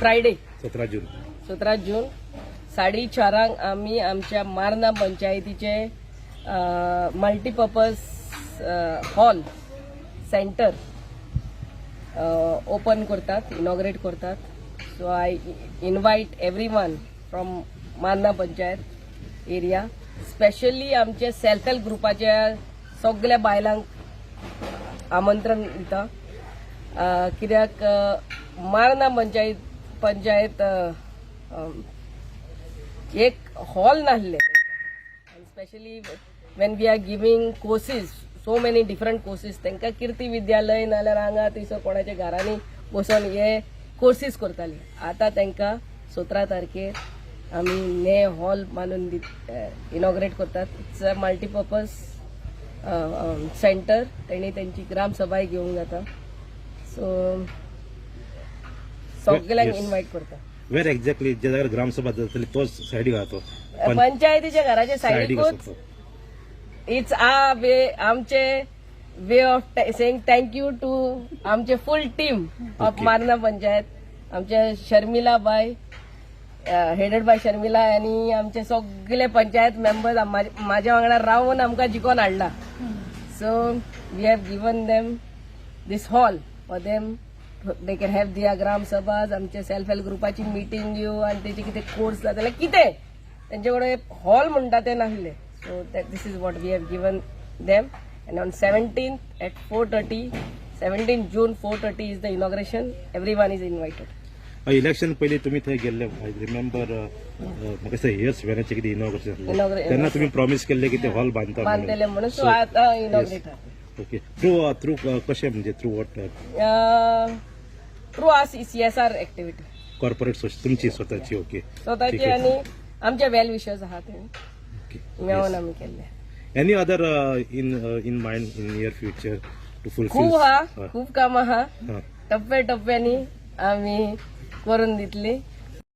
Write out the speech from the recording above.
Friday. 17 जून. 17 जून 4:30 आमी आमच्या मार्ना पंचायतीचे मल्टीपर्पज हॉल सेंटर ओपन करतात, इनॉग्रेट करतात. So I invite everyone from Marna panchayat area, specially आमचे सेल्फ हेल्प ग्रुपाच्या सगल्या बायलांक आमंत्रण दिता, कित्याक मार्ना पंचायत पंचायत अ, अम, एक हॉल नासले आनी specially when we are giving courses, so many different courses, तांकां कीर्ती विद्यालय नाल्यार हांगा थंयसर कोणाच्या घरांनी बसोन हे कोर्सीस करताली. आतां तांकां 17 तारखेर आमी ने हॉल बांदून इनॉग्रेट करतात. It's a multipurpose center. तेणी तेंची ग्रामसभाय घेवंक जाता. सो सगल्यांक इनवायट करता. वेर एक्झॅक्टली? ज्या जाग्यार ग्रामसभा जातली तोच सायडीक आहा तो? पंचायतीच्या घराच्या सायडीक सायडीकूच. आसा तो. It's a वे, आमचे way of saying thank you to आमचे फुल टीम ऑफ मार्ना पंचायत, आमचे शर्मिला बाय, हेडेड बाय शर्मिला, आनी आमचे सगळे पंचायत मेंबर्स माझ्या वांगडा रावन आमकां जिखोन हाडला. So we have given them this hall for them, they can have their gram सभाज, आमचे सेल्फ हेल्प ग्रुपाची मिटींग घेव आनी तेचे कितें कोर्स जाल्यार कितें तेंचे कडेन हॉल म्हणटा ते नासले. So this is what we have given them, and on 17 at 4:30, 17 June, 4:30 is the inauguration. Everyone is invited. Election पयलीं तुमी थंय गेल्ले, I remember. म्हाका दिसता इयर्स वेनाचे कितें इनॉग्रेशन, तेन्ना तुमी प्रॉमीस केल्ले की ते हॉल बांदता. बांदतले म्हणून. सो आतां इनॉग्रेट. ओके, थ्रू थ्रू कशें, म्हणजे through what? Through our CSR activity. Corporate तुमची स्वतःची, ओके. स्वतःचे आणि आमचे वेल विशर्स आहा ते मेळोन आमी केल्ले. Any other in mind in near future to fulfill? खूब हा, खूब कामां आहा. टप्प्या टप्प्यांनी आमी करून दितली.